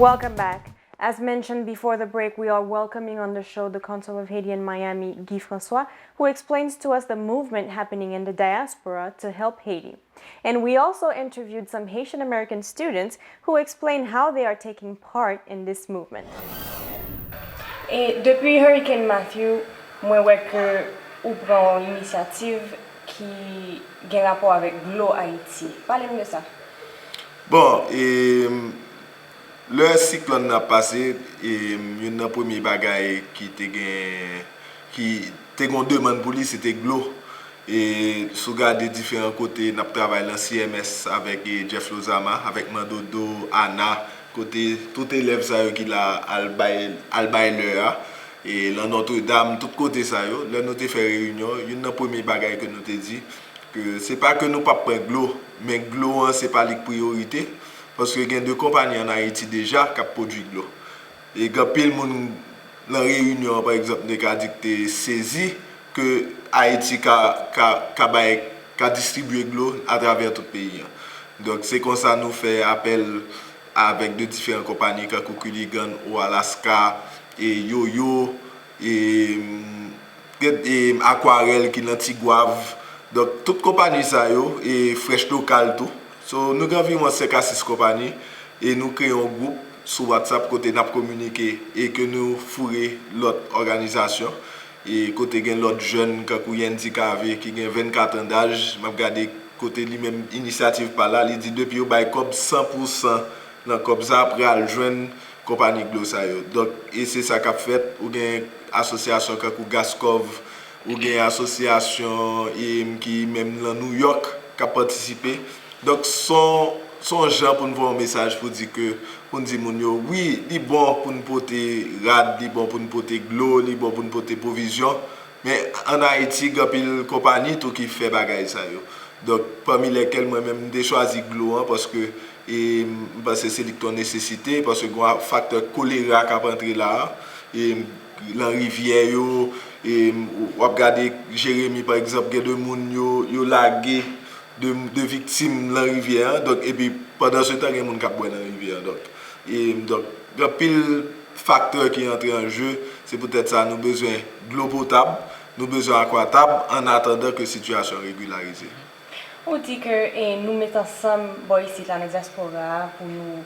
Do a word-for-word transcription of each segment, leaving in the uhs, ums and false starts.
Welcome back. As mentioned before the break, we are welcoming on the show the Consul of Haiti in Miami, Guy Francois, who explains to us the movement happening in the diaspora to help Haiti. And we also interviewed some Haitian American students who explain how they are taking part in this movement. E depi Hurricane Matthew, mwen wè ke ou pran yon inisyativ ki gen rapò avèk dlo Ayiti. Pale m de sa. Bon, e, lè siklòn nan ap pase, e, youn nan premye bagay ki te gen, ki te gen yon demann pou li, se te dlo. E si w gade diferan kote n ap travay lan C M S avèk e, Jeff Lozama, avèk Mandodo, Ana, kote tout elèv sa yo ki la al bay, al bay lè a, e lan Notre Dame, tout kote sa yo, lè nou te fè reyinyon, youn nan premye bagay ke nou te di, ke se pa ke nou p ap pran dlo, men dlo an se pa li k priyorite, paske gen de konpayi ann Ayiti deja k ap pwodui dlo. E gen anpil moun lan reyinyon an, pa egzanp, m te ka di k te sezi ke Ayiti ka, ka, ka bay, ka distribye dlo atravè tout peyi an. Donk, se konsa nou fè apèl avèk de diferan konpayi, kankou Culligan, O Alaska, e Yoyo, e, e Aquarelle ki lan Tigwav. Donk, tout konpayi sa yo, e Fresh Local tou. So, nou gen anviwon senk a sis konpayi, e nou kreye yon gwoup sou WhatsApp kote n ap kominike e ke nou foure lòt òganizasyon, e kote gen lòt jèn kankou Yandy Cavé ki gen vennkat an daj, m ap gade kote li menm inisyativ pa l la, li di depi yo bay kòb san pou san nan kòb sa pral jwenn konpayi dlo sa yo. Donk, e se sa k ap fèt, ou gen asosyasyon kankou Gaskov, ou gen asosyasyon e ki menm lan New York k ap patisipe. Donk, se yon, se yon jan pou n voye yon mesaj pou di ke, pou n di moun yo, wi, li bon pou n pote rad, li bon pou n pote dlo, li bon pou n pote pwovizyon, men ann Ayiti, gen anpil konpayi tou ki fè bagay sa yo. Donk, pami lèkèl mwen menm, m te chwazi dlo an, paske, e, m panse se li ki te yon nesesite, paske gen yon faktè kolera k ap antre la a, e, lan rivyè yo, e, w ap gade Jeremi, pa egzanp, gen de moun yo, yo lage de, de viktim lan rivyè an, donk, epi pandan se tan, gen moun k ap bwè nan rivyè an. Donk, e, donk, gen anpil faktè ki antre an je, se poutèt sa nou bezwen dlo potab, nou bezwen akwatab, an atandan ke sitiyasyon an regilarize. Ou di ke, e, nou met ansanm bò isit la nan dyaspora a pou nou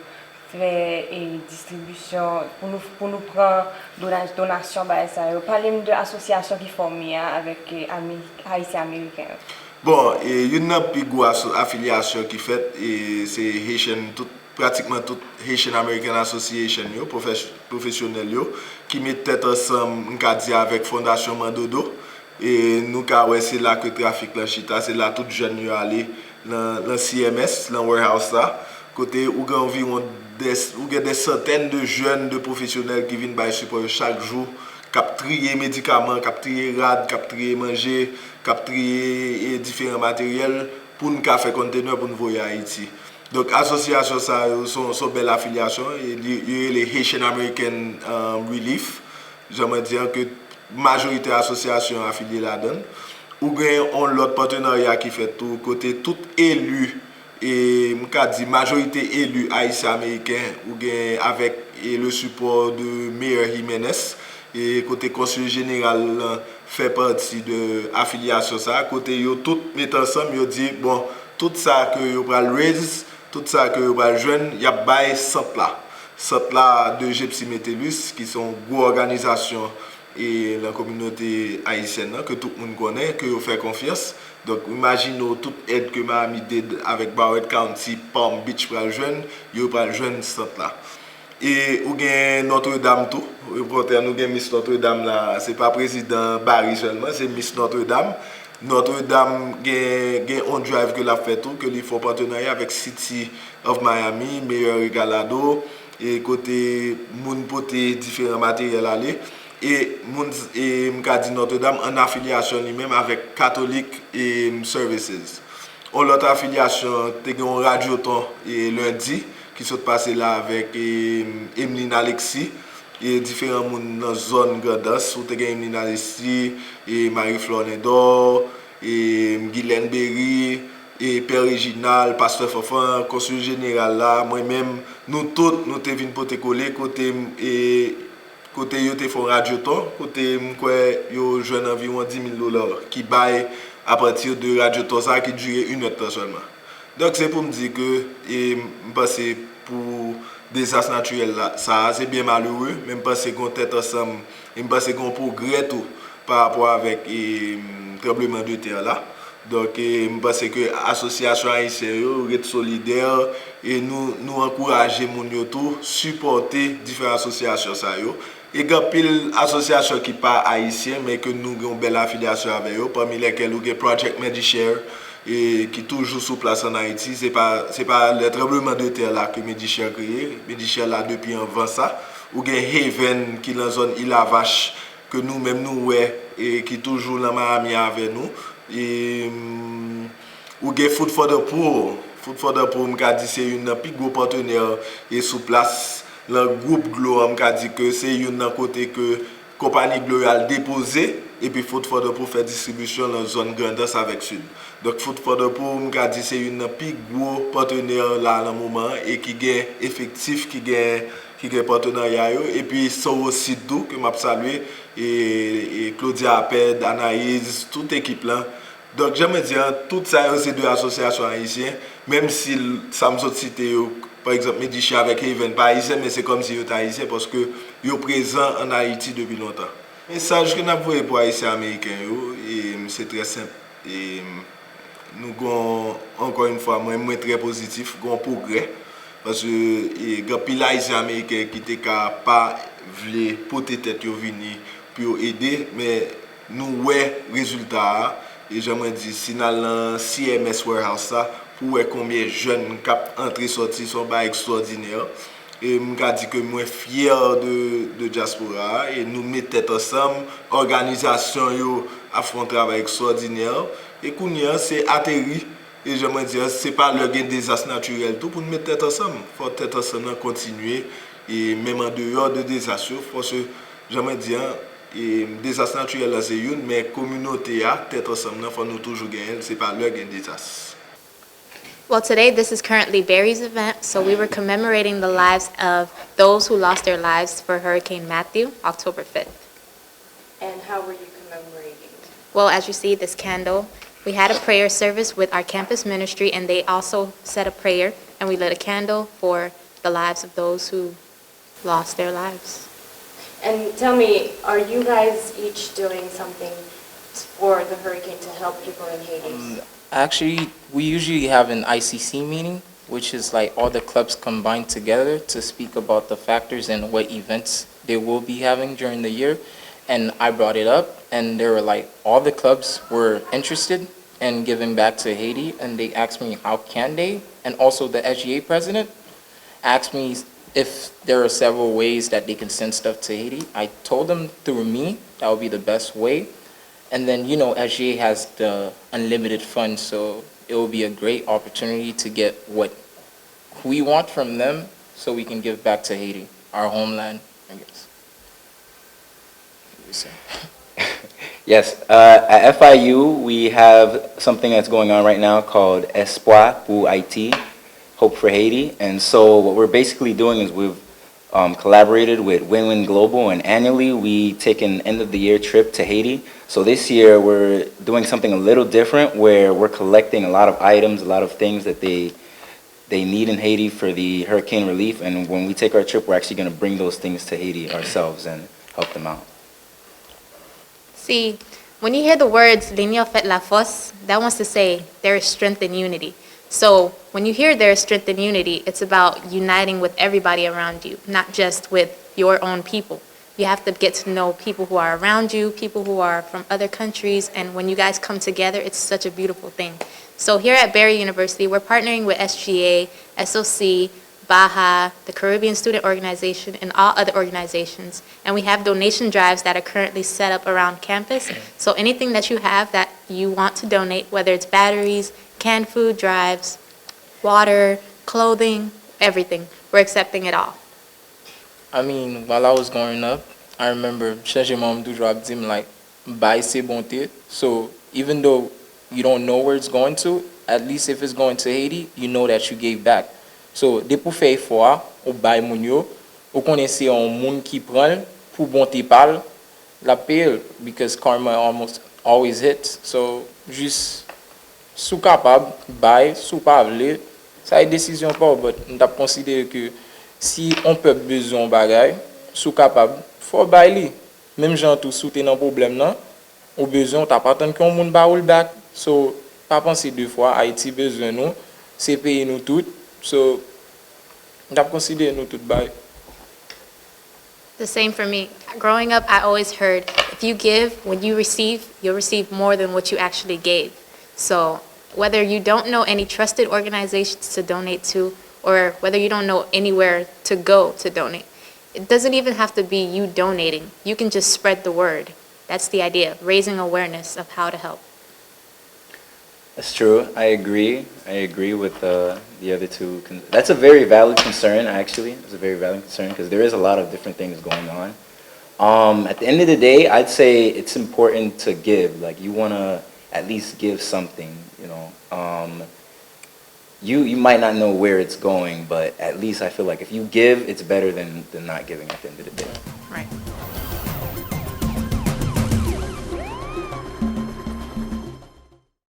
fè, e, distribisyon, pou nou, pou nou pran dona-, donasyon bagay sa yo. Pale m de asosyasyon ki fòme a avèk, e, Ami-, Ayisyen Ameriken yo. Bon, e, youn nan pi gwo aso-, afilyasyon ki fèt, e, se Haitian, tout, pratikman tout Haitian American Association yo, pwofes-, pwofesyonèl yo, ki met tèt ansanm, m ka di, avèk Fondasyon Mandodo. E nou ka wè se la ke trafik lan chita, se la tout jèn yo ale lan, lan C M S, lan warehouse la, kote ou gen anviwon dè, ou gen dè santèn de jèn, de pwofesyonèl ki vin bay sipò yo chak jou, k ap triye medikaman, k ap triye rad, k ap triye manje, k ap triye, e, diferan materyèl pou n ka fè konntenè pou n voye Ayiti. Donk, asosyasyon sa yo se yon, se yon bèl afilyasyon, e li, yo rele Haitian American, um, Relief, jan mwen di an, ke majorite asosyasyon afilye ladan l. Ou gen yon lòt patenarya ki fèt tou, kote tout eli, e m ka di majorite eli ayisyen ameriken, ou gen avèk, e le sipò de Mayor Jimenez, e kote konseye jeneral lan fè pati de afilyasyon sa a, kote yo tout met ansanm, yo di, bon, tout sa ke yo pral raise, tout sa ke yo pral jwenn, y ap bay sant la. Sant la de Gypsy Metellus, ki se yon gwo òganizasyon e lan kominote ayisyèn nan, ke tout moun konnen, ke yo fè konfyans. Donk, imajine w tout èd ke Miami-Dade avèk Broward County, Palm Beach pral jwenn, yo pral jwenn sant la. E ou gen Notre Dame tou, okontrè, nou gen Miss Notre Dame la, se pa prezidan Barry sèlman, se Miss Notre Dame. Notre Dame gen, gen on drive ke l ap fè tou, ke li fè yon patenarya avèk City of Miami, Mayor Regalado, e kote moun pote diferan materyèl ale. E moun, e m ka di Notre Dame an afilyasyon li menm avèk Catholic, e, Services. On lòt afilyasyon, te gen yon radyoton, e, lendi, ki sot pase la avèk, e, Emeline Alexis, e, diferan moun nan zòn Grandans, ou te gen Emeline Alexis, e, Marie Flore Lindor, e, Guylaine Berry, e, Pè Reginald, Pastè Fanfan, konseye jeneral la, mwen menm, Nou tout, nou te vin pote kole kote m, e, kote yo te fè yon radyoton, kote m kwè yo jwenn anviwon dis mil dola ki bay apati de radyoton sa a ki dire inèdtan sèlman. Donk, se pou m di ke, e, m panse pou dezas natirèl la, sa a, se byen malere, men m panse gen yon tèt ansanm, e m panse gen yon pwogrè tou pa rapò avèk, e, tranbleman de tè la. Donk, e, m panse ke asosyasyon ayisyen yo ret solidè, e nou, nou ankouraje moun yo tou sipòte diferan asosyasyon sa yo. E gen anpil asosyasyon ki pa ayisyen, men ke nou gen yon bèl afilyasyon avè yo, pami lèkèl ou gen Project Medishare, e ki toujou sou plas ann Ayiti. Se pa, se pa lè tranbleman de tè la ke Medishare kreye. Medishare la depi anvan sa. Ou gen Haven ki lan zòn Ilavach, ke nou menm nou wè, e ki toujou lan Miami avè nou. E, mm, ou gen Food for the Poor. Food for the Poor, m ka di se youn nan pi gwo patnè e sou plas lan gwoup Glo an, m ka di ke se youn nan kote ke konpayi Glo yo al depoze, epi Food for the Poor fè distribisyon lan zòn Grandans avèk Sid. Donk, Food for the Poor, m ka di se youn nan pi gwo patnè la lan moman an e ki gen efektif, ki gen, ki gen patnarya yo, epi Sowosid tou, ke m ap salye, e, e Claudia Aped, Anayiz, tout ekip lan. Donk, jan mwen di an, tout sa yo se de asosyasyon ayisyen, menm si l, sa m sot site yo, pa egzanp, Medichia avèk Haven pa ayisyen, men se kòmsi yo t ayisyen paske yo prezan ann Ayiti depi lontan. Mesaj ke n ap voye pou Ayisyen Ameriken yo, e, se trè senp. E, nou gon, ankò yon fwa, mwen, mwen trè pozitif, gon pwogrè. Paske, e, gen anpil Ayisyen Ameriken ki te ka pa vle pote tèt yo vini pou yo ede, men nou wè rezilta a. E jan mwen di, si n al nan C M S Warehouse la, pou wè konbyen jèn k ap antre sòti, se yon bagay ekstwòdinè. E m ka di ke mwen fyè de, de dyaspora a, e nou met tèt ansanm, òganizasyon yo ap fè yon travay ekstwòdinè. E kounye a, se ateri. E jan mwen di an, se pa lè gen dezas natirèl tou pou n met tèt ansanm. Fò tèt ansanm nan kontinye, e menm andeyò de dezas yo, fò se, jan mwen di an, e dezas natirèl lan se youn, men kominote a, tèt ansanm nan, fò nou toujou genyen l, se pa lè gen dezas. Well, today this is currently Barry's event, so we were commemorating the lives of those who lost their lives for Hurricane Matthew, October fifth. And how were you commemorating? Well, as you see, this candle, we had a prayer service with our campus ministry, and they also said a prayer, and we lit a candle for the lives of those who lost their lives. And tell me, are you guys each doing something for the hurricane to help people in Haiti? Um, actually, we usually have an I C C meeting, which is like all the clubs combined together to speak about the factors and what events they will be having during the year. And I brought it up, and they were like, all the clubs were interested in giving back to Haiti, and they asked me, how can they? And also, the S G A president asked me if there are several ways that they can send stuff to Haiti. I told them through me, that would be the best way. And then, you know, S G A has the unlimited funds, so it will be a great opportunity to get what we want from them so we can give back to Haiti, our homeland, I guess. Yes, uh, at F I U, we have something that's going on right now called Espoir pour Haïti, Hope for Haiti. And so, what we're basically doing is we've um, collaborated with Win Win Global, and annually we take an end of the year trip to Haiti. So, this year, we're doing something a little different where we're collecting a lot of items, a lot of things that they they need in Haiti for the hurricane relief. And when we take our trip, we're actually going to bring those things to Haiti ourselves and help them out. See, when you hear the words Linyon fèt lafòs, that wants to say there is strength in unity. So when you hear there is strength in unity, it's about uniting with everybody around you, not just with your own people. You have to get to know people who are around you, people who are from other countries, and when you guys come together, it's such a beautiful thing. So here at Barry University, we're partnering with S G A, S O C, Baja, the Caribbean Student Organization, and all other organizations. And we have donation drives that are currently set up around campus. So anything that you have that you want to donate, whether it's batteries, canned food drives, water, clothing, everything, we're accepting it all. I mean, while I was growing up, I remember chèche manman m toujou ap di m like, bay se bonte. So even though you don't know where it's going to, at least if it's going to Haiti, you know that you gave back. So depi w fè efò a, ou bay moun yo, ou konnen se yon moun ki pran l pou bonte pa l, l ap peye l, because karma almost always hits. So, jis, si w kapab, bay, si w pa vle, sa e desizyon pa w, but m t ap konsidere ke si yon pèp bezwen yon bagay, si w kapab, fò w bay li. Menm jan tou, si w te nan pwoblèm nan, ou bezwen, ou t ap atann ke yon moun ba ou l back. So, pa panse de fwa, Ayiti bezwen nou, se peyi nou tout. So, m t ap konsidere nou tout bay. The same for me. Growing up, I always heard, if you give, when you receive, you'll receive more than what you actually gave. So, whether you don't know any trusted organizations to donate to, or whether you don't know anywhere to go to donate, it doesn't even have to be you donating. You can just spread the word. That's the idea, raising awareness of how to help. That's true. I agree. I agree with uh, the other two. Con- That's a very valid concern, actually. It's a very valid concern because there is a lot of different things going on. Um, at the end of the day, I'd say it's important to give. Like, you want to at least give something, you know. Um, you, you might not know where it's going, but at least I feel like if you give, it's better than, than not giving at the end of the day. Right.